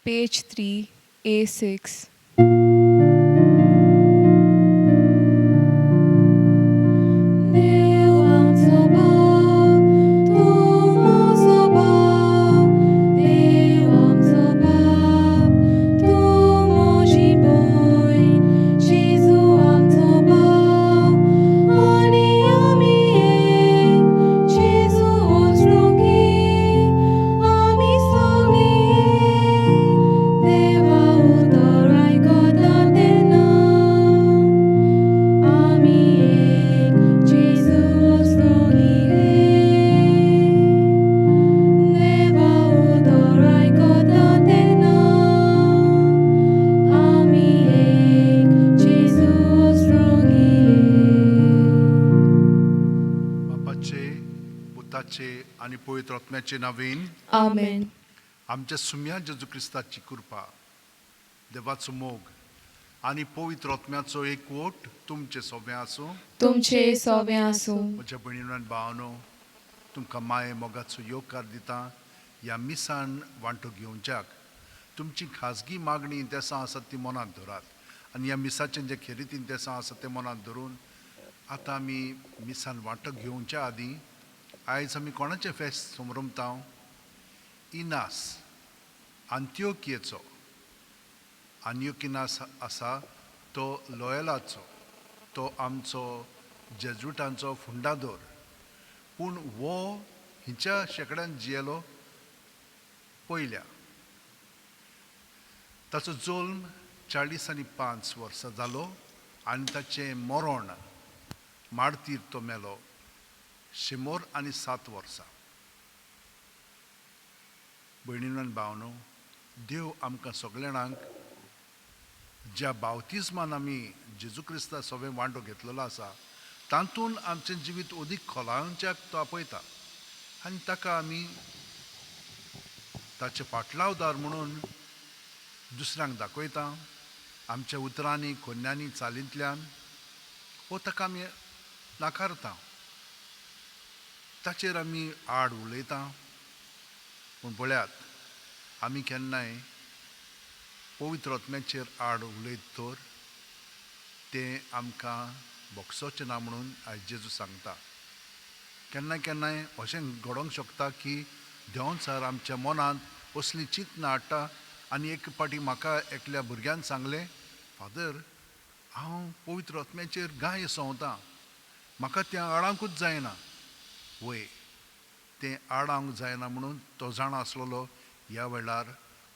Page 3, A6. देव आमचो बाप, तूं म्हजो बाप, देव आमचो बाप, तूं म्हजी भयण, जेजू आमचो बाप, आनी आमी एक, जेजू ओसरोंगी, आमी सगळीं एक, देवा उतर आयकता तेन्ना. आमी एक, जेजू ओसरोंगी एक, देवा उतर आयकता तेन्ना. आमी एक, जेजू ओसरोंगी एक. बापाचे, पुताचे आनी पवित्र आत्म्याचे नांवान. आमेन. आमच्या सुम्या जेजू क्रिस्ताची कृपा, देवाचो मोग आनी पवित्र आत्म्याचो एकवट तुमचे सोबें आसूं. तुमचे सोबें आसूं. म्हज्या भयणीनो आनी भावानो, तुमकां माये मोगाचो येवकार दिता ह्या मिसान वांटो घेवच्याक. तुमची खाजगी मागणी इंतेसां आसात ती मनांत धरात आनी ह्या मिसाचें जें खेरीत इंतेसां आसात तें मनांत धरून आतां आमी मिसान वांटो घेवच्या आदीं आयज आमी कोणाचें फेस्त समरमता? इनास आंत्योकियेचो. आन्योकिनास आसा तो लोयलाचो, तो आमचो जेजुटांचो फुंडादोर. पूण हो हिच्या शेंकड्यान जियेलो पयल्या. ताचो जल्म 45 वर्सां जालो आनी ताचें मरण मार्तीर तो मेलो 107 वर्सां. भयणीनो आनी भावनो, देव आमकां सगल्या जाणांक ज्या बावतिज्मान आमी जेजू क्रिस्ता सगळें वांटो घेतलेलो आसा तातूंत आमचें जिवीत अदीक खोलांच्याक तो आपयता आनी ताका आमी ताचे पाटलावदार म्हणून दुसऱ्यांक दाखयता आमच्या उतरांनी, कोन्यांनी, चालींतल्यान, वो ताका आमी नाकारता, ताचेर आमी आड उलयता. पूण पळयात, आमी केन्नाय पवित्र आत्म्याचेर आड उलयत तर तें आमकां भोगसोचें ना म्हणून आयज जेजू सांगता. केन्ना केन्नाय अशें घडोवंक शकता की देंवचार आमच्या मनांत असलीं चिंतनां हाडटा. आनी एक फावटी म्हाका एकल्या भुरग्यान सांगलें, फादर, हांव पवित्र आत्म्याचेर गाय संवतां, म्हाका तें आडावंकूच जायना. वय, तें आडावंक जायना म्हणून तो जाणा आसलेलो. ह्या वेळार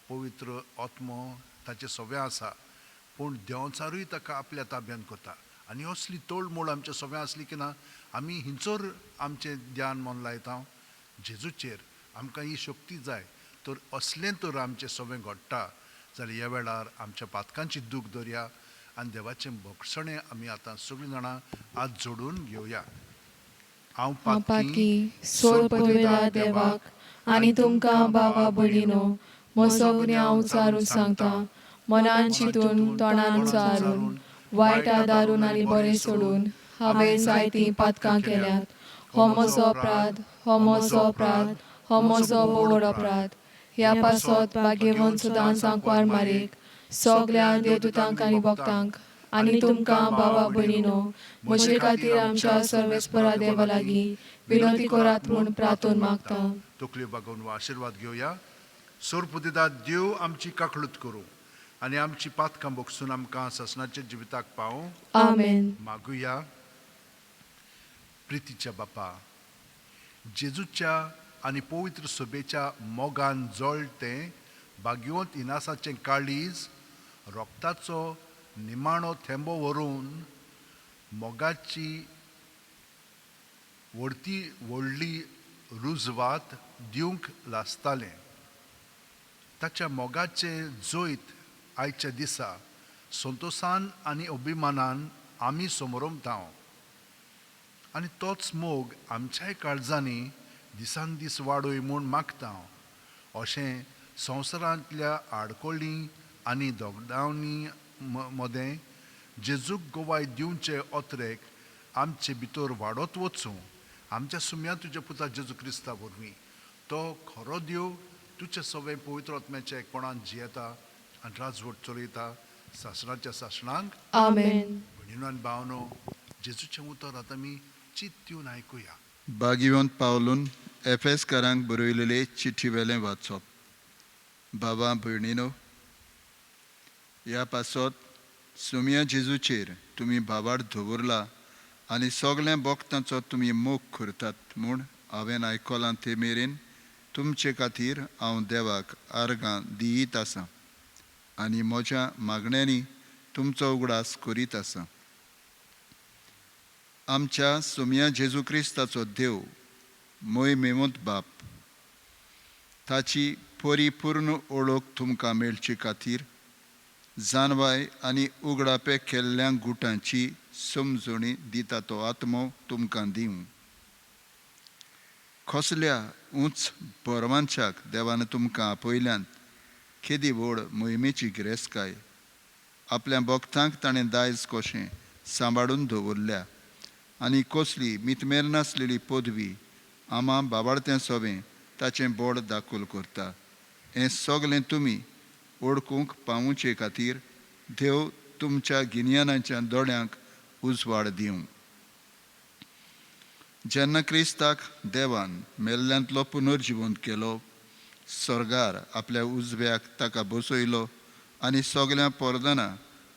पवित्र आत्मो ताचें सगळें आसा, पूण देंवचारूय ताका आपल्या ताब्यांत करता. आनी असली तोडमोड आमच्या सगळें आसली की ना आमी हिंचोर आमचें ध्यान मन लायता जेजूचेर. आमकां ही शक्ती जाय. तर असलें तर आमचें सगळें घडटा जाल्यार ह्या वेळार आमच्या पातकांची दूख दरया आनी देवाचें भोगसणें आमी आतां सगळीं जाणां हात जोडून घेवया. हांव हांव पातकी, सोरपविदा देवाक आनी तुमकां भावा भयणीनो म्हजो गुन्यांव उचारून सांगता. मनान चिंतून, तोंडान उचारून, वायट आदारून आनी बरें सोडून हांवें जायतीं पातकां केल्यात. हो म्हजो अपराध, हो म्हजो अपराध, हो म्हजो व्हड अपराध. ह्या पासत भाग्यवंत सदांच आंकवार मारीक, सगल्या देवदूतांक आनी भक्तांक आनी तुमकां भावा भयणीनो म्हजे खातीर आमच्या सर्वेस्परा देवा लागीं विनंती करात म्हूण प्रार्थून मागता. तकल्यो बागोवन वा आशिर्वाद घेवया. सोरपुदिदा देव आमची काकळूत करूं आनी आमची पातकां भोगसून आमकां ससनाच्या जिविताक पावूं. आमेन. मागुया. प्रितीच्या बापा, जेजूच्या आनी पवित्र सभेच्या मोगान जळटें भाग्यवंत इनासाचें काळीज रोगताचो निमाणो थेंबो व्हरून मोगाची व्हडती व्हडली रुजवात दिवंक लासतालें. ताच्या मोगाचें जैत आयच्या दिसा संतोसान आनी अभिमानान आमी समरमता आनी तोच मोग आमच्याय काळजांनी दिसान दीस वाडय म्हूण मागता. अशें संवसारांतल्या आडकोळी आनी दोगडावणी मदें जेजूक गवाय दिवचे अत्रेक आमचे भितर वाडत वचूं, आमच्या सुम्या तुज्या पुता जेजू क्रिस्ता वरवीं. तो खरो देव तुजे सगळें पवित्र आत्म्याच्या एकपणान जियेता आनी राजवट चलयता सासणाच्या सासणांक. आमेन. भयणीनो आनी भावनो, जेजूचें उतर आतां आमी चिंत दिवन आयकुया. बागिवंत पावलून एफेसकारांक बरयलेले चिठी वेलें वाचप. बाबा भयणीनो, ह्या पासत सोमया जेजूचेर तुमी भावार्थ दवरला आनी सगळ्या भक्तांचो तुमी मोग करतात म्हूण हांवें आयकलां ते मेरेन तुमचे खातीर हांव देवाक आर्गां दियत आसा आनी म्हज्या मागण्यांनी तुमचो उगडास करीत आसा. आमच्या सोमया जेजू क्रिस्ताचो देव मोय मेवंत बाप ताची परिपूर्ण ओळख तुमकां मेळचे खातीर जानवाय आनी उगडापे केल्ल्या गुटांची समजणी दिता तो आत्मो तुमकां दिवं. कसल्या उंच बरवांच्याक देवान तुमकां आपयल्यान केदी व्हड मोहिमेची गिरेस्तकाय आपल्या भक्तांक ताणें दायज कशें सांबाळून दवरल्या आनी कसली मितमेर नासलेली पदवी आमा बाबाडतें सोबें ताचें बोड दाखल करता. हें सगलें तुमी ओळखूंक पावोवचे खातीर देव तुमच्या गिन्यानाच्या दोळ्यांक उजवाड दिवं. जेन्ना क्रिस्ताक देवान मेल्ल्यांतलो पुनर्जिवंत केलो, स्वर्गार आपल्या उजव्याक ताका बसयलो आनी सगळ्या पोरदाना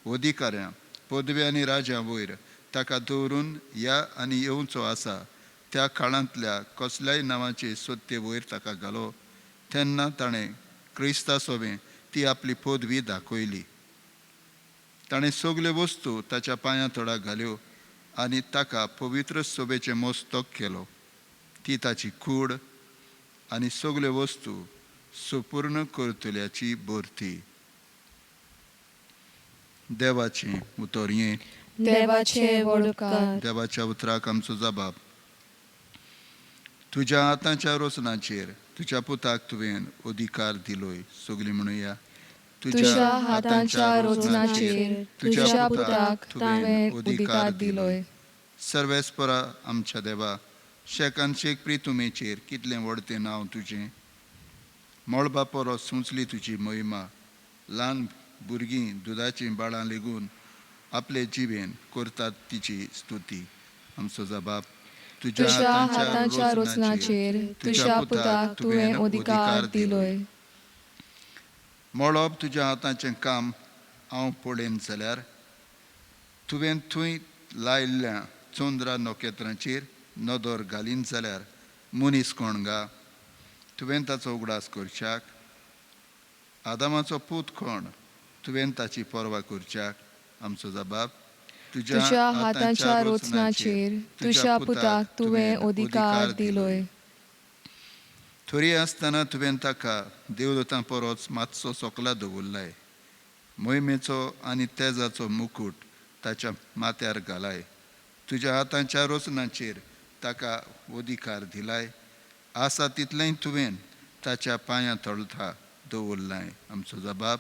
अधिकाऱ्यां पदव्या आनी राजां वयर ताका दवरून ह्या आनी येवचो आसा त्या काळांतल्या कसल्याय नांवाचे सत्ते वयर ताका घालो, तेन्ना ताणें क्रिस्ता सोबें ती आपली पदवी दाखयली. ताणें सगल्यो वस्तू ताच्या पांयां तोडाक घाल्यो आनी ताका पवित्र सोबेचें मस्तक केलो. ती ताची कूड आनी सगल्यो वस्तू सुपूर्ण करतल्याची भरती. देवाचें उतर हें. देवाचे व्हड उपकार. देवाच्या उतराक आमचो जबाब. तुज्या हाताच्या रोसनाचेर तुज्या पुताक तुवें अधिकार दिलोय. सगलीं म्हणुया. तुज्या हाताच्या रोचनाचेर तुज्या पुताक तुवें अधिकार दिलोय. सर्वेस्परा आमच्या देवा, शेकान शेक प्रितुमेचेर कितलें व्हड तें नांव तुजें. मळबा परस सुंचली तुजी महिमा. ल्हान भुरगीं दुदाचीं बाळां लेगून आपले जिवेन करतात तिची स्तुती. आमचो जबाब. तुज्या हाताच्या रोचनाचेर तुज्या पुताक तुवें अधिकार दिलोय. मळब तुज्या हाताचें काम हांव पळयन जाल्यार तुवें थंय लायिल्ल्या चंद्रा नखेत्रांचेर नदर घालीन जाल्यार मनीस कोण गा तुवें ताचो उगडास करच्याक? आदामाचो पूत कोण तुवें ताची पर्वा करच्याक? आमचो जबाब. तुज्या हाताच्या रोचनाचेर तुज्या पुताक तुवें अधिकार दिलोय. थोरी आसतना तुवें ताका देवदूतां परस मातसो सोकला दवरलाय. मोहिमेचो आनी तेजाचो मुकूट ताच्या माथ्यार घालाय. तुज्या हाताच्या रोचनाचेर ताका अधिकार दिलाय. आसा तितलेंय तुवें ताच्या पांयां तळथा दवरलाय. आमचो जबाब.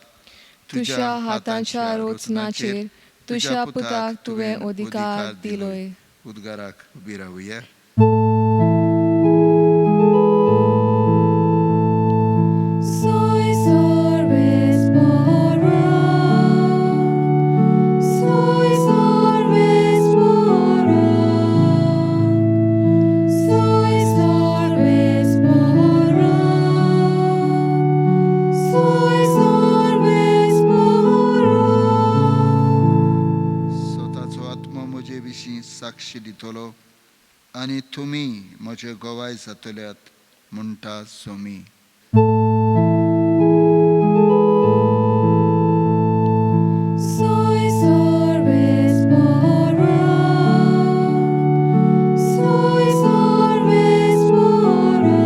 तुज्या हाताच्या रोचनाचेर तुज्या पुताक तुवें अधिकार दिलोय. उद्गाराक उबी रावया. Soy sorbes pora, soy sorbes pora, soy sorbes pora, soy sorbes pora. स्वताचो आत्मो म्हजे विशीं साक्षी दितलो आनी तुमी म्हजे गोवाय जातल्यात म्हणटा Somi. Soy sorbes pora, soy sorbes pora,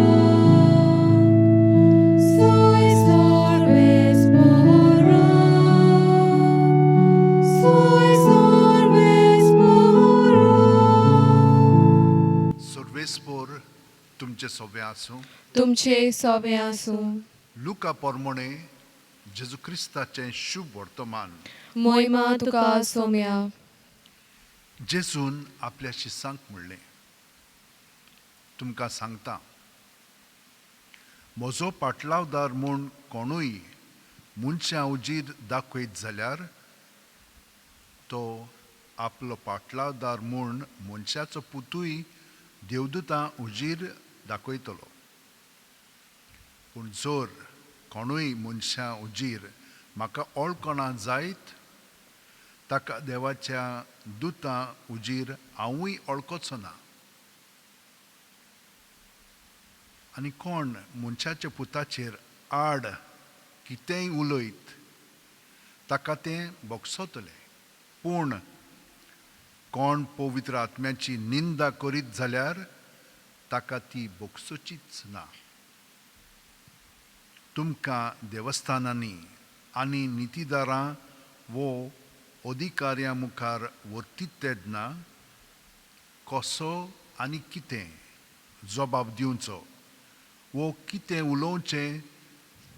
soy sorbes pora, soy sorbes pora. सर्वेस्पोर तुमचें सोबें आसूं. तुमचे सोबें आसूं. लुका पोरमोणे जेजू क्रिस्ताचें शुभ वर्तमान. मोहिमा तुका सोम्या. जेजून आपल्या शिसांक म्हणलें, तुमकां सांगता, म्हजो पाटलावदार म्हूण कोणूय मनशां उजीर दाखयत जाल्यार तो आपलो पाटलावदार म्हूण मनशाचो पुतूय देवदूतां उजीर दाखयतलो. पूण जर कोणूय मनशां उजीर म्हाका ओळखना जायत ताका देवाच्या दुतां उजीर हांवूय ओळखचो ना. आनी कोण मनशाच्या पुताचेर आड कितेंय उलयत ताका तें भोगसतलें, पूण कोण पवित्र आत्म्याची निंदा करीत जाल्यार ताका ती भोगसचीच ना. तुमकां देवस्थानांनी आनी नितीदारां वो अधिकाऱ्यां मुखार व्हरतीत तेन्ना कसो आनी कितें जबाब दिवचो वो कितें उलोवचें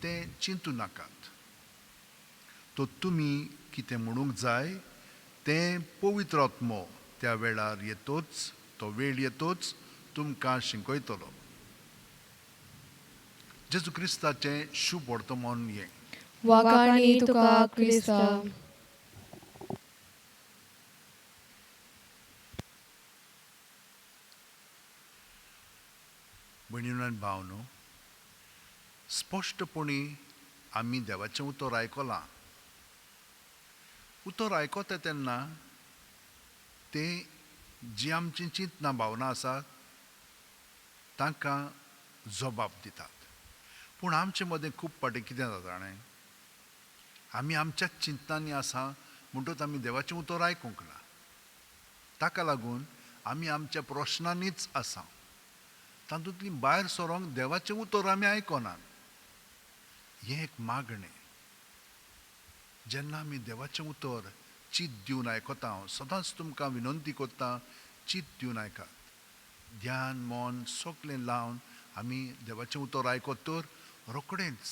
तें चिंतू नाकात. तो तुमी कितें म्हणूंक जाय तें पवित्र आत्मो त्या वेळार येतोच, तो वेळ येतोच तुमकां शिकयतलो. जेजू क्रिस्ताचें शुभ वर्तमान हें. वाखाणी तुका क्रिस्ता. भयणीनो आनी भावनो, स्पश्टपणी आमी देवाचें उतर आयकलां. उतर आयकता तेन्ना तें जी आमची चिंतना भावना आसात तांकां जबाब दितात. पूण आमचे मदें खूब फावटी कितें जाता जाणें, आमी आमच्याच चिंतनांनी आसा म्हणटच आमी देवाचें उतर आयकूंक ना. ताका लागून आमी आमच्या प्रश्नांनीच आसा, तातूंतली भायर सरोंक देवाचें उतर आमी आयकनात. हें एक मागणें. जेन्ना आमी देवाचें उतर चीत दिवन आयकता, हांव सदांच तुमकां विनंती करता, चीत दिवन आयकात. ध्यान मन सगळें लावन आमी देवाचें उतर आयकत तर रोखडेंच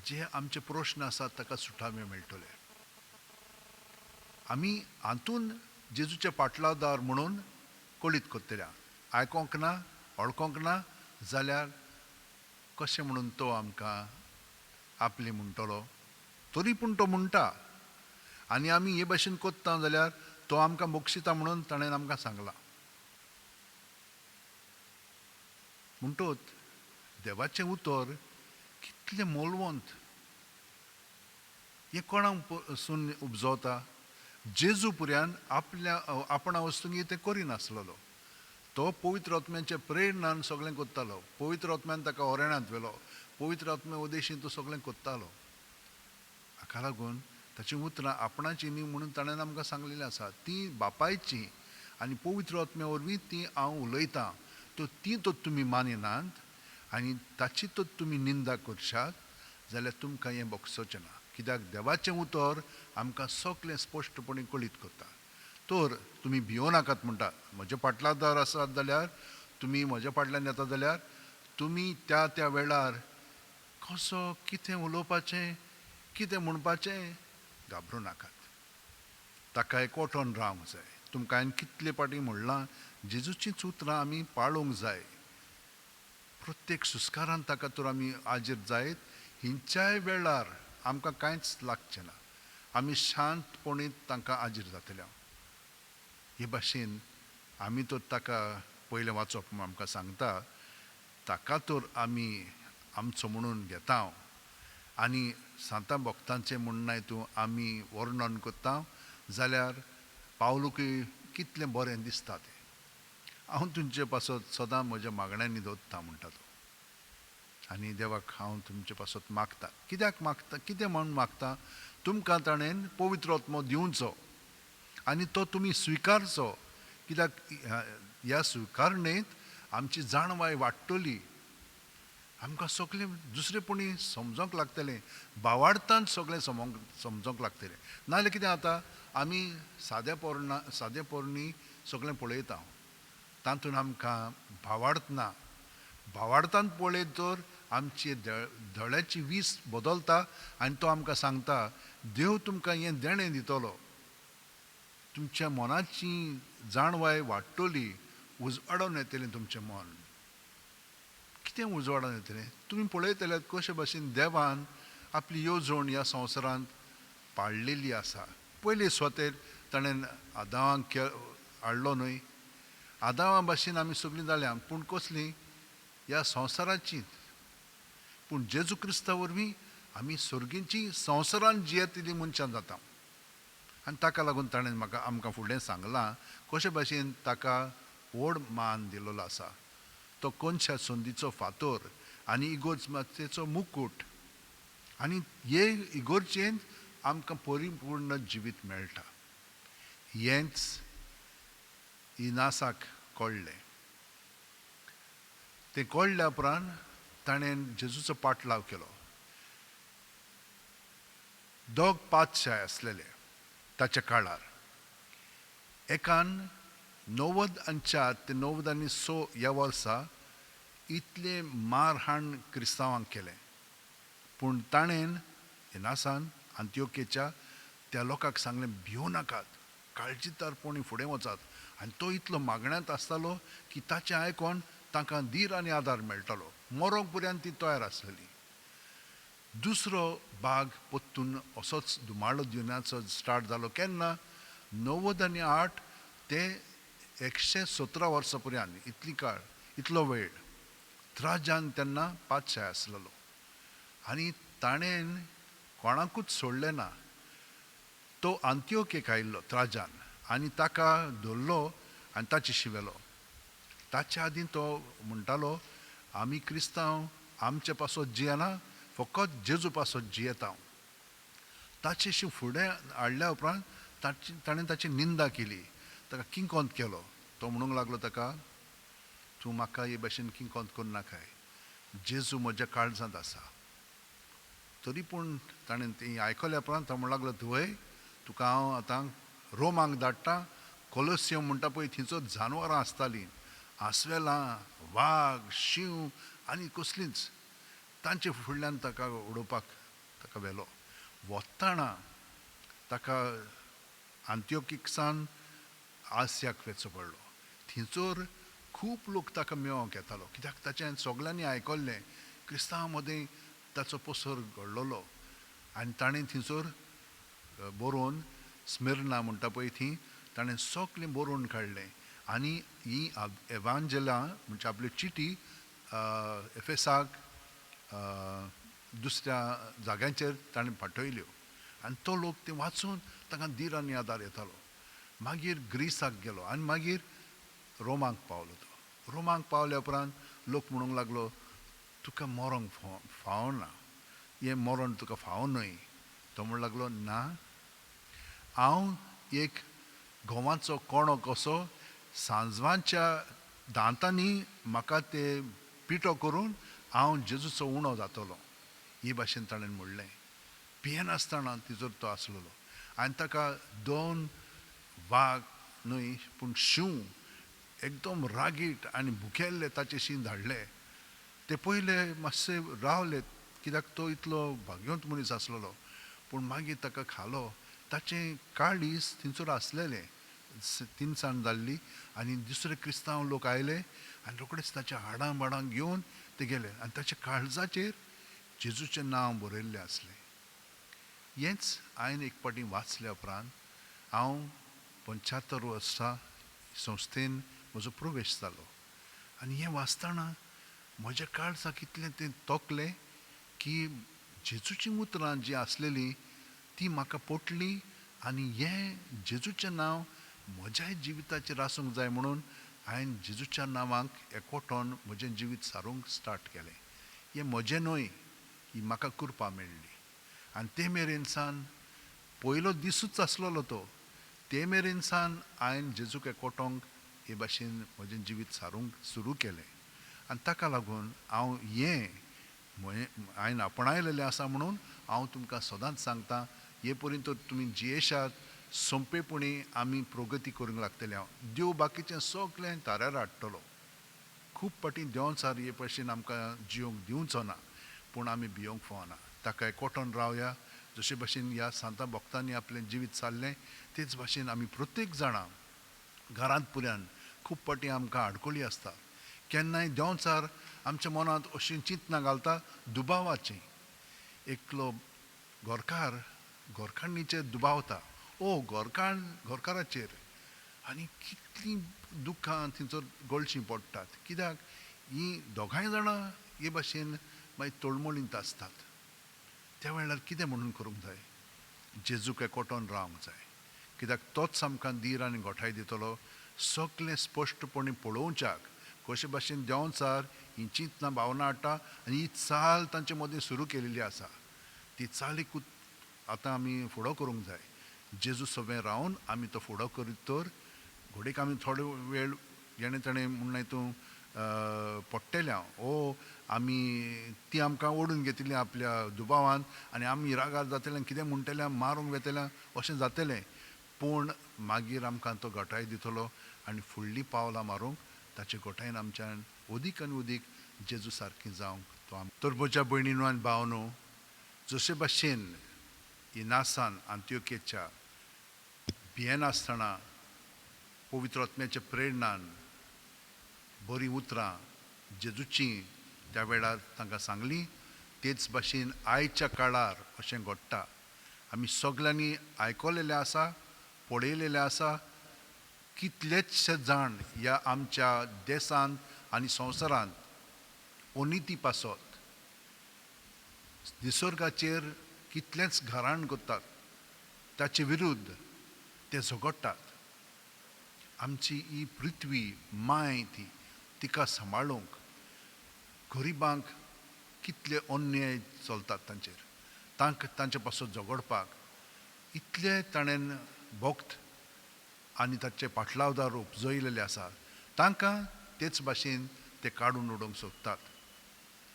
जे आमचे प्रश्न आसात ताका सुटावे मेळटले. आमी हातून जेजूचे पाटलावदार म्हणून कळीत करतले. आयकोंक ना, वळखोंक ना जाल्यार कशें म्हणून तो आमकां आपली म्हणटलो? तरी पूण तो म्हणटा आनी आमी हे भाशेन कोत्ता जाल्यार तो आमकां बक्षिता म्हणून ताणें आमकां सांगलां. म्हणटोच देवाचें उतर कितलें मोलवंत, हें कोणाक पसून उपजवता? जेजू पुर्यान आपल्या आपणा वस्तूंक तें करिनासलेलो. तो पवित्र आत्म्याच्या प्रेरणान सगळें करतालो. पवित्र आत्म्यान ताका ओरणांत व्हेलो, पवित्र आत्म्या उदेशीन तो सगळें करतालो. हाका लागून ताचीं उतरां आपणाचीं न्ही म्हणून ताणें आमकां सांगलेलीं आसा. तीं बापायचीं आनी पवित्र आत्म्या वरवीं तीं हांव उलयतां. तर ती तर तुमी मानिनात आनी ताची तर तुमी निंदा करशात जाल्यार तुमकां हें भोगसचें ना. कित्याक देवाचें उतर आमकां सगळें स्पश्टपणी कळीत करता. तर तुमी भियों नाकात म्हणटा. म्हजे पाटलादार आसात जाल्यार, तुमी म्हज्या फाटल्यान येता जाल्यार तुमी त्या त्या वेळार कसो कितें उलोवपाचें, कितें म्हणपाचें घाबरूं नाकात. ताका एकवटोन रावंक जाय. तुमकां हांवें कितले फावटी म्हणलां, जेजूचींच उतरां आमी पाळूंक जाय. प्रत्येक सुस्कारान ताका तर आमी हाजीर जायत हिंच्याय वेळार आमकां कांयच लागचें ना. आमी शांतपणी तांकां हाजीर जातले. हे भाशेन आमी तर ताका पयलें वाचप आमकां सांगता, ताका तर आमी आमचो म्हणून घेता आनी सांता भक्तांचें म्हणणें तूं आमी वर्णन करता जाल्यार पावलूकय कितलें बरें दिसता तें. हांव तुमचे पासत सदां म्हज्या मागण्यांनी दवरता म्हणटा तो. आनी देवाक हांव तुमचे पासत मागता. कित्याक मागता, कितें म्हूण मागता? तुमकां ताणें पवित्र आत्मो दिवचो आनी तो तुमी स्विकारचो. कित्याक ह्या स्विकारणेंत आमची जाणवाय वाडटली. आमकां सगळें दुसरेपणी समजोंक लागतलें, भावार्थान सगळें समजोंक लागतलें. नाजाल्यार कितें जाता, आमी साद्या पोरणा सादे पोरणी सगळें पळयता, तातूंत आमकां भावार्थ ना. भावार्थान पळयत तर आमची दोळ्याची वीस बदलता आनी तो आमकां सांगता, देव तुमकां हें देणें दितलो, तुमच्या मनाची जाणवाय वाडटली, उजवाडून येतलें तुमचें मन. कितें उजवाडान येतलें? तुमी पळयतले कशे भाशेन देवान आपली येवजण ह्या संवसारांत पाळलेली आसा. पयले सुवातेर ताणें आदावांक हाडलो न्हय, आदावा भाशेन आमी सगळीं जाल्या, पूण कसलीं? ह्या संवसाराची. पूण जेजू क्रिस्ता वरवीं आमी सर्गींची संवसारान जियेतली मनशां जाता. आनी ताका लागून ताणें म्हाका आमकां फुडलें सांगलां कशे भाशेन ताका व्हड मान दिल्लो आसा. तो कोनशा संदीचो फातोर आनी इगोर्ज मातयेचो मुकूट, आनी हे इगोर्जेंत आमकां परिपूर्ण जिवीत मेळटा. हेंच इनासाक कळ्ळें. तें कळ्ळ्या उपरांत ताणें जेजूचो पाटलाव केलो. दोग पातशाय आसलेले ताच्या काळार. एकान 94 ते 96 ह्या वर्सा इतलें मारहाण क्रिस्तांवांक केलें, पूण ताणें इनासान आंतियोकेच्या त्या लोकांक सांगलें, भिवं नाकात, काळजीदारपणी फुडें वचात. आनी तो इतलो मागण्यांत आसतालो की ताचें आयकोन तांकां धीर आनी आदार मेळटालो. मरोंक पर्यंत ती तयार आसलेली. दुसरो भाग परतून असोच धुमाळो दिवण्याचो स्टार्ट जालो केन्ना? 98 ते 117 वर्सां पर्यंत, इतली काळ, इतलो वेळ. त्राजान तेन्ना पातशाय आसलेलो आनी ताणें कोणाकूच सोडलें ना. तो आंतियोकेक आयिल्लो त्राजान आनी ताका धरलो आनी ताचे शिवेलो. ताच्या आदीं तो म्हणटालो, आमी क्रिस्तांव आमचे पासत जियेना, फकत जेजू पासत जियेता. ताचे फुडें हाडल्या उपरांत ताणें ताची निंदा केली, ताका किंकोंत केलो. तो म्हणूंक लागलो ताका, तूं म्हाका हे भाशेन किंकोंत करूं नाकाय, जेजू म्हज्या काळजांत आसा. तरी पूण ताणें ती आयकल्या उपरांत तो म्हणूंक लागलो, धुवय तुका हांव आतां रोमाक धाडटा. कोलोसियम म्हणटा पळय, थंयचो जानवरां आसतालीं, आसवेलां, वाग, शींव आनी कसलींच. तांचे फुडल्यान ताका उडोवपाक ताका व्हेलो. वतना ताका आंतियोकीसान आसियाक वचचो पडलो. थंयसर खूब लोक ताका मेळोंक येतालो, कित्याक ताचें सगल्यांनी आयकल्लें क्रिस्तांवां मदीं ताचो पसर घडलेलो. आनी ताणें थंयसर बरोवन स्मिर्ना म्हणटा पळय थंय ताणें सगळें बरोवन काडलें. आनी ही एवांजेलां म्हणजे आपल्यो चिटी एफेसाक दुसऱ्या जाग्यांचेर ताणें पाठयल्यो. आनी तो लोक तें वाचून तांकां धीर आनी आदार येतालो. मागीर ग्रीसाक गेलो आनी मागीर रोमाक पावलो. तो रोमाक पावल्या उपरांत लोक म्हणूंक लागलो, तुका मरोंक फावना, हें मरण तुका फाव न्हय. तो म्हणूंक लागलो, ना, हांव एक गंवाचो कोणो कसो सांजवांच्या दांतांनी म्हाका ते पिठो करून हांव जेजूचो उणो जातलो. ही भाशेन ताणें म्हणलें. भियेनासतना तिजोर तो आसलेलो. आनी ताका दोन वाग न्हय पूण शींव एकदम रागीट आनी भुकेल्ले ताचे शीं धाडले. ते पयले मातशे रावले, कित्याक तो इतलो भाग्यवंत मनीस आसलेलो. पूण मागीर ताका खालो. ताचें काळीज थंयसर आसलेलें, तिनसांज जाल्ली आनी दुसरे क्रिस्तांव लोक आयले आनी रोखडेच ताच्या हाडां बाडां घेवन ते गेले आनी ताच्या काळजाचेर जेजूचें नांव बरयल्लें आसलें. हेंच हांवें एक फावटी वाचल्या उपरांत हांव 75 वर्सां संस्थेन म्हजो प्रवेश जालो. आनी हें वाचतना म्हज्या काळजाक इतलें तें तोकलें की जेजूचीं उतरां जीं आसलेलीं ती म्हाका पटलीं आनी हें जेजूचें नांव म्हज्याय जिविताचेर आसूंक जाय म्हणून हांवें जेजूच्या नांवाक एकवटोन म्हजें जिवीत सारूंक स्टार्ट केलें. हें म्हजें न्हय, ही म्हाका कृपा मेळ्ळी. आनी ते मेरेन सान पयलो दिसूच आसलेलो तो, ते मेरेन सान हांवें जेजूक एकवटोंक हे भाशेन म्हजें जिवीत सारूंक सुरू केलें. आनी ताका लागून हांव हें हांवें आपणायलेलें आसा म्हणून हांव तुमकां सदांच सांगता, हे पर्यंत तुमी जियेशात सोंपेपणी आमी प्रगती करूंक लागतले. हांव देव बाकीचें सगळें ताऱ्यार हाडटलो. खूब फावटी देंवचार हे भशेन आमकां जियोंक दिवचो ना, पूण आमी भियोंक फावना. ताका एकवटोन रावया. जशे भशेन ह्या सांता भक्तांनी आपलें जिवीत सारलें तेच भाशेन आमी प्रत्येक जाणां घरांत पुऱ्यान खूब फावटी आमकां आडखळी आसता. केन्नाय देंवचार आमच्या मनांत अशीं चिंतनां घालता दुबावाचीं. एकलो घरकार घरकान्नीचेर दुबावता, ओ घरकान्न घरकाराचेर, आनी कितलीं दुख्खां थंयसर गळशीं पडटात. कित्याक हीं दोगांय जाणां हे भाशेन मागीर तळमळींत आसतात. त्या वेळार कितें म्हणून करूंक जाय? जेजूक एकवटोन रावंक जाय, कित्याक तोच आमकां धीर आनी गोठाय दितलो. सगळें स्पश्टपणी पळोवच्याक कशे भाशेन देंवचार हीं चिंतनां भावनां हाडटा आनी ही चाल तांचे मदीं सुरू केलेली आसा. ती चालीक आतां आमी फुडो करूंक जाय. जेजू सवें रावन आमी तो फुडो करीत तर घोडेक आमी थोडो वेळ जेणे ताणें म्हणलें तूं पडटेलें हांव, ओ आमी ती आमकां ओडून घेतली आपल्या दुबावान आनी आमी रागार जातले, कितें म्हणटले, मारूंक वेतले, अशें जातलें. पूण मागीर आमकां तो घटाय दितलो आनी फुडलीं पावलां मारूंक ताचे घटायन आमच्यान अदीक आनी अदीक जेजू सारकी जावंक तो आम. तर म्हज्या भयणीनो आनी भावनो, जशे भाशेन इनासान आंत्योकेच्या भियेनासतना पवित्र आत्म्याच्या प्रेरणान बरीं उतरां जेजूचीं त्या वेळार तांकां सांगलीं, तेच भाशेन आयच्या काळार अशें घडटा. आमी सगल्यांनी आयकलेलें आसा, पळयलेलें आसा, कितलेचशे जाण ह्या आमच्या देशांत आनी संवसारांत अनिती पासत निसर्गाचेर कितलेंच घराण करतात, ताचे विरुद्ध ते झगडटात. आमची ही पृथ्वी माय ती तिका सांबाळूंक गरिबांक कितले अन्याय चलतात तांचेर, तांकां तांचे पासत झगडपाक इतले ताणें भक्त आनी ताचे पाटलावदार उपजयलेले आसा. तांकां तेच भाशेन ते काडून उडोवंक सोदतात.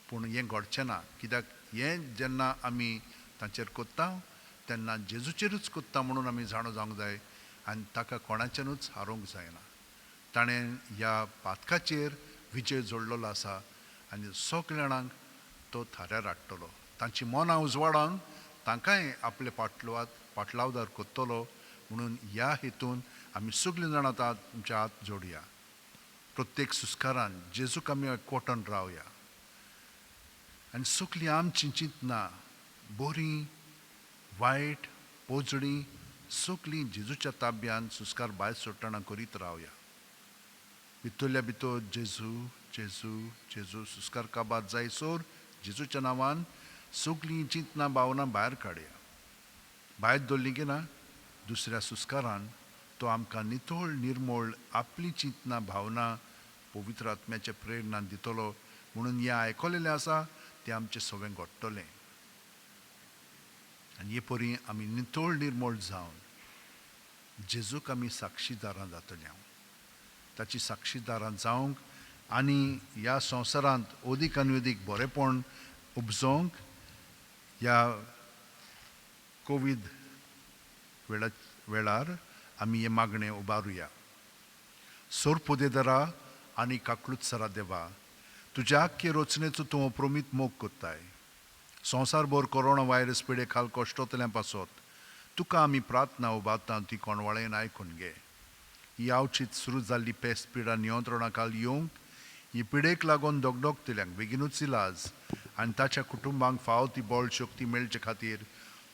पूण हें घडचें ना, कित्याक हें जेन्ना आमी तांचेर कोत्ता तेन्ना जेजूचेरूच कोत्ता म्हणून आमी जाणो जावंक जाय आनी ताका कोणाच्यानूच हारोवंक जायना. ताणें ह्या पातकाचेर विजय जोडलेलो आसा आनी सगल्या जाणांक तो थाऱ्यार हाडटलो. तांची मनां उजवाडावन तांकांय आपले पाटलावदार कोत्तलो. म्हणून ह्या हेतून आमी सगळीं जाणां आतां तुमच्या हात जोडया. प्रत्येक सुस्कारान जेजूक आमी एकवटन रावया आनी सगळीं आमचीं चिंतनां बरीं वायट पोजडीं सगळीं जेजूच्या ताब्यान सुस्कार भायर सोडटना करीत रावया. भितरल्या भितर जेजू जेजू जेजू सुस्कार काबार जायसर जेजूच्या नांवान सगळीं चिंतनां भावनां भायर काडया. भायर दवरलीं की ना दुसऱ्या सुस्कारान तो आमकां नितळ निर्मळ आपली चिंतनां भावनां पवित्र आत्म्याच्या प्रेरणान दितलो. म्हणून हें आयकलेलें आसा तें आमचें सगळें घडटलें आनी हे परी आमी नितळ निर्मळ जावन जेजूक आमी साक्षीदारां जातले. हांव ताची साक्षीदारां जावंक आनी ह्या संवसारांत अदीक आनी अदीक बरेंपण उपजोवंक ह्या कोवीड वेळार आमी हें मागणें उबारुया. सोरपुदेदरा आनी काकलुत्सरा देवा, तुज्या आख्खे रचनेचो तूं अप्रमीत मोग कोत्ताय. संवसारभर कोरोना व्हायरस पिडे खाल कश्टोतल्या पासत तुका आमी प्रार्थना उबारता, ती कोणवाळेन आयकून घे. ही आवचीत सुरू जाल्ली पेस्ट पिडा नियंत्रणा खाल येवंक ही पिडेक लागून दगदगतल्यांक बेगिनूच इलाज आनी ताच्या कुटुंबांक फावो ती बळ शक्ती मेळचे खातीर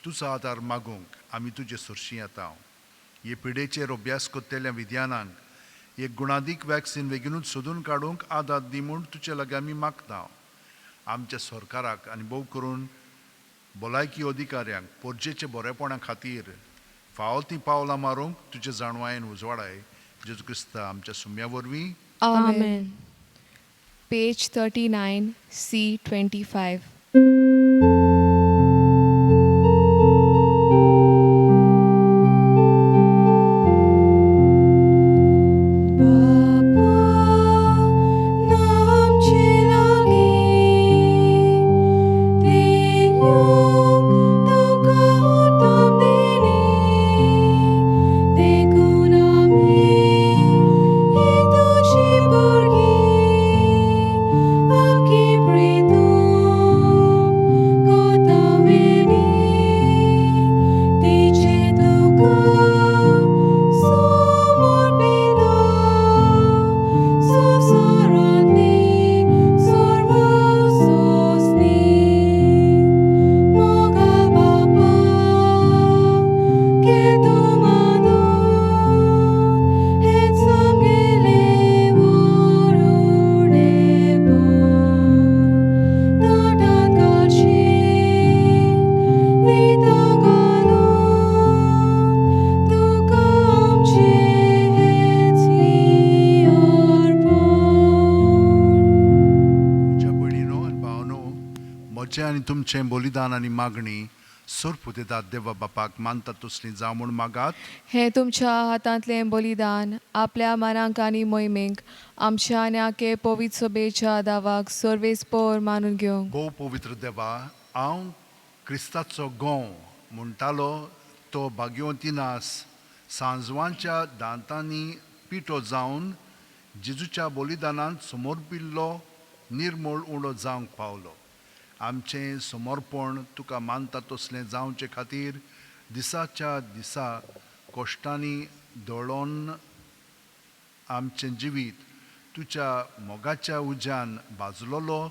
तुजो आदार मागूंक आमी तुजे सरशी येता. हे पिडेचेर अभ्यास करतल्या विज्ञानांक एक गुणादीक वॅक्सिन बेगिनूच सोदून काडूंक आदार दी म्हूण तुजे लागीं आमी मागता. आमच्या सरकाराक आनी भोव करून भलायकी अधिकाऱ्यांक पोरजेचे बरेपणा खातीर फावो तीं पावलां मारूंक तुजे जाणवायेन उजवाडाय. जेजू क्रिस्ता आमच्या सुम्या वरवीं. आमेन. Page 39, C 25. बापा नामचे लागीं तेन्यूक तुका उत्तम दिली, देखून आमी ही तुजी भुरगीं आखी प्रितून. म्हजें आनी तुमचें बलिदान आनी मागणी सोरपुतेदात देवा बापाक मानता तसली जावं म्हूण मागात. हें तुमच्या हातांतलें बलिदान आपल्या मनाक आनी मोहिमेक आमच्या आनी आखे पवित्र सभेच्या दावाक सर्वेस्पोर मानून घेवंक. भोव पवित्र देवा, हांव क्रिस्ताचो गोंव म्हणटालो तो भाग्यवंती नास सांजवांच्या दांतांनी पिठो जावन जेजूच्या बलिदानांत समर्पिल्लो निर्मळ उणो जावंक पावलो. आमचें समर्पण तुका मानता तसलें जावचे खातीर दिसाच्या दिसा कश्टांनी दळोन आमचें जिवीत तुज्या मोगाच्या उज्यान भाजलेलो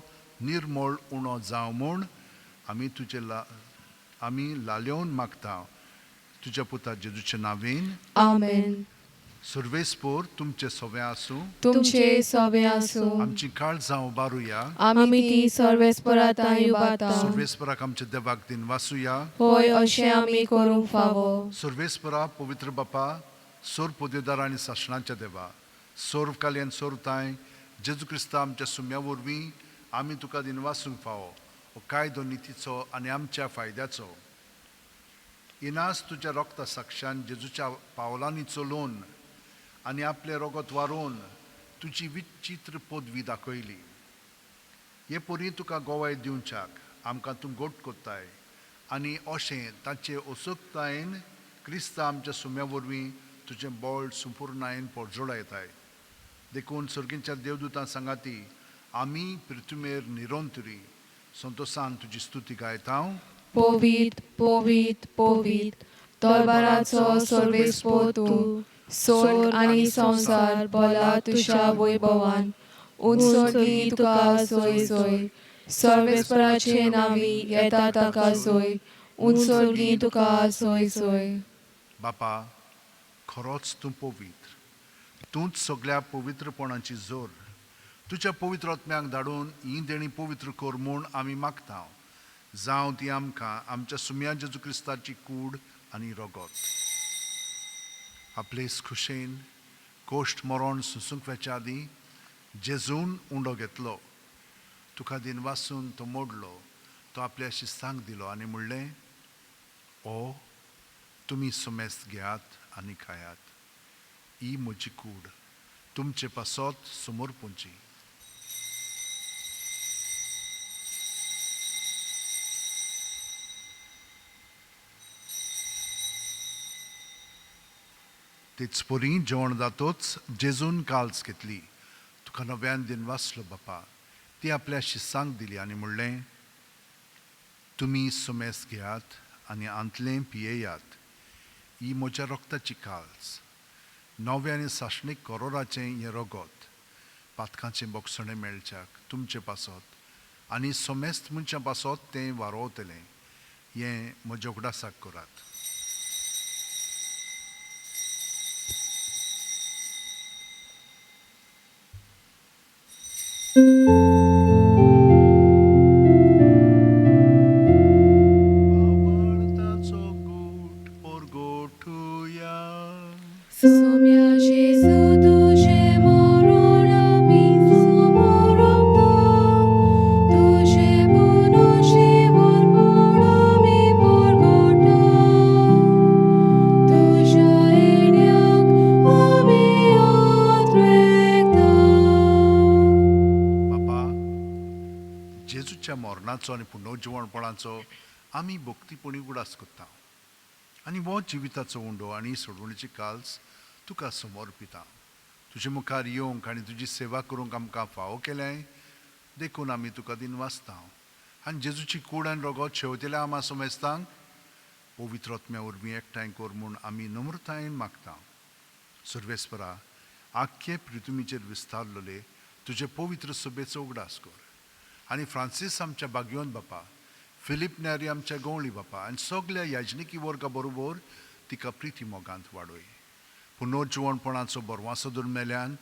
निर्मळ उणो जावं म्हूण आमी तुजे आमी लालेवन मागता तुज्या पुता जेजूच्या नांवेन. आमेन. सर्वेस्पोर तुमचें सवें आसूं. तुमचे सवे आसूं. आमची काळजां उबारुया. आमी ती सर्वेस्परा तांय उबारता. सर्वेस्पराक आमच्या देवाक दिन वासुया. होय, अशें आमी करूंक फावो. सर्वेस्परा पवित्र बापा, सोर पोदेदार आनी सासणाच्या देवा, सोर्व काल्यान सोरताय जेजू क्रिस्ता आमच्या सुम्या वरवीं आमी तुका दिनवासूंक फावो हो कायदो नितीचो आनी आमच्या फायद्याचो. इनास तुज्या रोगता साक्षान जेजूच्या पावलांनी चलोवन आनी आपलें रोगत वारोवन तुजी विचित्र पदवी दाखयली. हे परी तुका गोवाय दिवच्याक आमकां तूं गोट कोत्ताय आनी अशें ताचे असोकतायेन क्रिस्ता आमच्या सुम्या वरवीं तुजें बळ संपुर्णायेन पोरजोळायताय. देखून सर्गींच्या देवदूतां सांगाती आमी पृथ्वीर निरंतरी संतोसान तुजी स्तुती गायता. पवित्र पवित्र पवित्र तलवाराचो सर्वेस्पोर तूं, स्वर्ग आनी संवसार भरला तुज्या वैभवान. उंचसर्गी तुका सोय सोय, सर्वेस्पराचे नांवी येता ताका सोय, उंचसर्गी तुका सोय सोय. बापा, खरोच तूं पवित्र, तूंच सगळ्या पवित्रपणाची जोर. तुज्या पवित्र आत्म्याक धाडून ही देणी पवित्र कर म्हूण आमी मागता. जावं ती आमकां आमच्या सुम्या जेजू क्रिस्ताची कूड आनी रगत. आपले खुशेन कोश्ट मरण सुसूंक वेच्या आदीं जेजून उंडो घेतलो, तुका दिन वासून तो मोडलो, तो आपल्या शिस्तांक दिलो आनी म्हणलें, ओ तुमी सुमेस्त घेयात आनी खायात, ही म्हजी कूड तुमचे पासत समर्पूंची. तेच परी जेवण जातोच जेजून काल्स घेतली, तुका नव्यान दिन वाचलो बापा, ती आपल्या शिस्सांक दिली आनी म्हणलें, तुमी सुमेस घेयात आनी आंतलें पियेयात, ही म्हज्या रोगताची काल्स, नवें आनी सासणीक करोराचें हें रगत, पातकांचें बोगसणें मेळच्याक तुमचे पासत आनी सोमेस्त मनशां पासत तें वारोवतलें, हें म्हज्या उगडासाक करात. भावार्थाचो गोट परगोटुया. सोम्या जेजू तुजें मरण आमी समर्पता, तुजें पुनर्जीवनपण आमी परगटा, तुज्या येण्याक आमी आत्रेकता. बापा, जेजूच्या मरणाचो आनी पुनर्जिवणपणाचो आमी भक्तीपणी उगडास करता आनी हो जिविताचो उंडो आनी सोडवणीची काल्स तुका समर्पिता. तुजे मुखार येवंक आनी तुजी सेवा करूंक आमकां फावो केलें देखून आमी तुका दिन वाचता आनी जेजूची कूड आनी रगत शेवतेल्या आमा समेस्तांक पवित्र आत्म्या वरवीं एकठांय कर म्हूण आमी नम्रतायेन मागता. सर्वेस्परा, आख्खे पृथ्वीचेर विस्तारलेले तुजे पवित्र सभेचो उगडास कर आनी फ्रांसीस आमच्या बागयोन बापा, फिलीप न्यारी आमच्या गवळी बापा आनी सगल्या याजनिकी वर्गा बरोबर तिका प्रिती मोगांत वाडय. पुनर्जिवणपणाचो बरवासो धरून मेल्यांत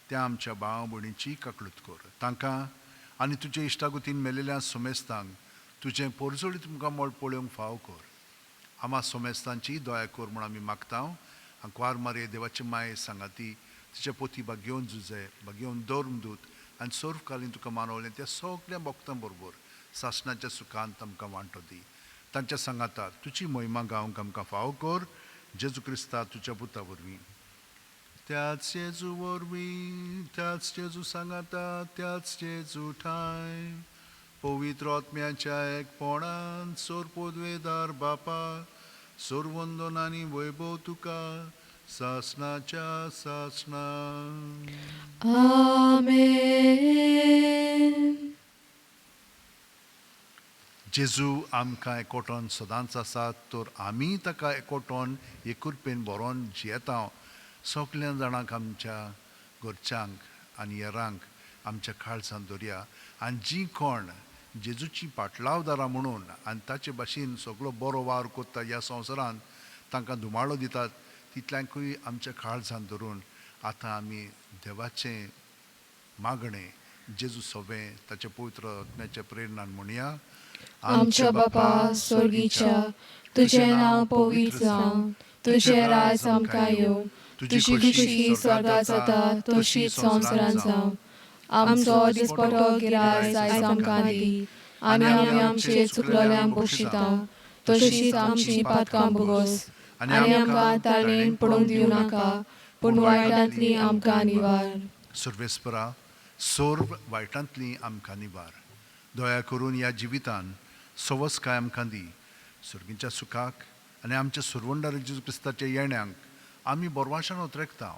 त्या आमच्या भाव भयणीची काकळूत कर. तांकां आनी तुजे इश्टागुतीन मेलेल्या सोमेस्तांक तुजें पोरजोळीत मुखामळ पळोवंक फाव कर. आमा सोमेस्तांची दया कर म्हूण आमी मागता. आंकवार मारये देवाची माये सांगाती तिच्या पोती बागेवन जुजे बागेवन धर्मदूत आनी सर्वकालीन तुका मानवलें त्या सगल्या भक्तां बरोबर सासणाच्या सुखांत आमकां वांटो दी. तांच्या सांगाता तुजी मोहिमा गावंक आमकां फावो कर, जेजू क्रिस्ता तुज्या पुता वरवीं. त्याच जेजू वरवीं, त्याच जेजू सांगाता, त्याच जेजू ठांय, पवित्र आत्म्याच्या एकपणान सोरपोदवेदार बापा, सोरवंदन आनी वैभव तुका सासणाच्या सासणा. आमेन. जेजू आमकां एकोटोन सदांच आसा तर आमी ताका एकोटोन एकुरपेन बरोवन जियेता. सगल्या जाणांक, आमच्या घरच्यांक आनी हेरांक आमच्या काळजांत दवरया आनी जीं कोण जेजूची पाटलावदारां म्हणून आनी ताचे भाशेन सगलो बरो वावर करता ह्या संवसारांत, तांकां धुमाळो दितात, तितल्यांकूय आमच्या काळजांत धरून आतां आमी देवाचें मागणें जेजू सोबें ताच्या पवित्र आत्म्याच्या प्रेरणान म्हणया. आमच्या बापा स्वर्गीच्या, तुजें नांव पवित्र जावं, तुजें राज आमकां येवं, तुजी खुशी स्वर्गात जाता तशीच संवसारांत जावं. आमचो दिसपटो गिरास आयज आमकां दी, आनी आमी आमचे चुकलोल्यांक बक्षिता तशीच आमची पातकां भोगोस, आनी आमकां ताळेन पडूंक दिवं नाका, पूण वायटांतली आमकां निवार. सर्वेस्परा, सर्व वायटांतली आमकां निवार. दया करून ह्या जिवितान सवसकाय आमकां दी. सर्गीच्या सुखाक आनी आमच्या सुरवंडार जेजू क्रिस्ताच्या येण्यांक आमी बोरवाशान उतरेकता.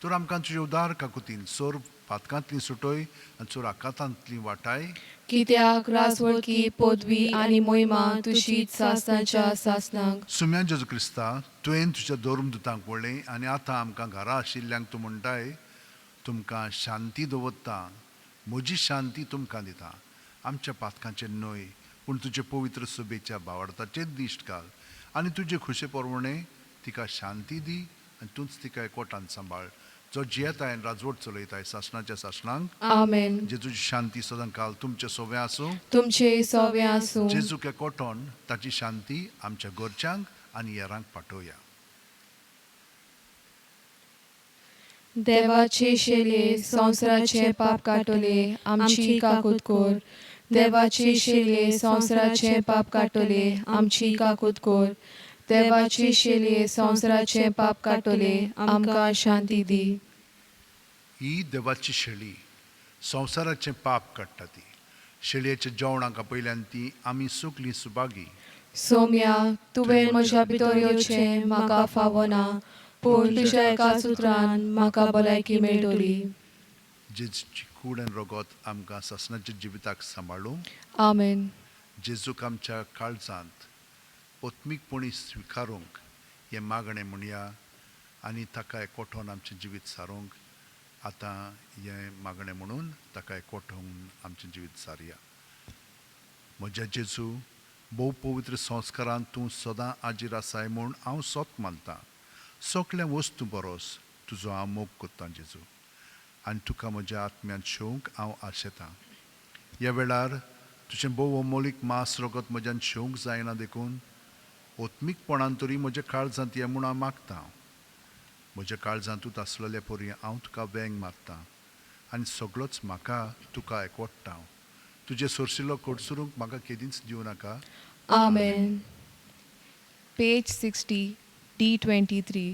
तर आमकां तुजे उदार काकुतीन सर्व पातकांतली सुटय आनी चोर आकांतांतली वाटाय. कित्याक रासवळकी, पदवी आनी मोहिमा तुशीच सासनाच्या सासनाक. सुम्या जेजू क्रिस्ता, तुवें तुज्या धर्मदुतांक वळ्ळें आनी आतां आमकां घरा आशिल्ल्यांक तूं म्हणटाय, तुमकां शांती दवरता, म्हजी शांती तुमकां दिता. आमच्या पातकांचेर न्हय, पूण तुजे पवित्र सभेच्या भावार्थाचेर दिश्ट घाल आनी तुजे खुशे प्रमाणे तिका शांती दी आनी तूंच तिका एकवटान सांबाळ, जो जियेताय आनी राजवट चलयताय सासणाच्या सासणांक. आमेन. जेजूची शांती सदां काल तुमचे सोवे आसूं. तुमचे सोवे आसूं. जेजूक एकवटोन ताची शांती आमच्या घरच्यांक आनी हेरांक पाठोवया. देवाचे शेले, संवसाराचे पाप काटोले, आमची काकूत कोर. देवाचे शेले, संवसाराचे पाप काटोले, आमची काकूत कोर. देवाचे शेले, संवसाराचे पाप काटोले, आमकां शांती दी. ही देवाची शेळी संवसाराचें पाप काडटा. ती शेळयेच्या जेवणाक आपयल्यान ती आमी सगलीं सुभागी. सोम्या, तुवें म्हज्या भितर येवचें म्हाका फावना, पूण तुज्या एका सुत्रान म्हाका भलायकी मेळटली. जेजूची कूड आनी रगत आमकां सासणाच्या जिविताक सांबाळूं. आमेन. जेजूक आमच्या काळजांत आत्मीकपणी स्विकारूंक हें मागणें म्हणया आनी ताका एकवटोवन आमचें जिवीत सारूंक आतां हें मागणें म्हणून ताका एकवटोवन आमचें जिवीत सारया. म्हज्या जेजू, भोव पवित्र संस्कारान तूं सदां आजीर आसाय म्हूण हांव सोत मानतां. सगळ्या वस्तू बरोस तुजो हांव मोग करतां जेजू, आनी तुका म्हज्या आत्म्यांत शेवंक हांव आशेतां. ह्या वेळार तुजें भोव अमोलीक मांस रगत म्हज्यान शेवंक जायना, देखून आत्मीकपणान तरी म्हज्या काळजांत ये म्हूण हांव मागतां. म्हज्या काळजांतूच आसलेले परी हांव तुका वेंग मारतां आनी सगळोच म्हाका तुका एकवटता. तुजें सोरशिल्लो कडसरूंक म्हाका केदींच दिवं नाका. आमेन. Page 60, D 23.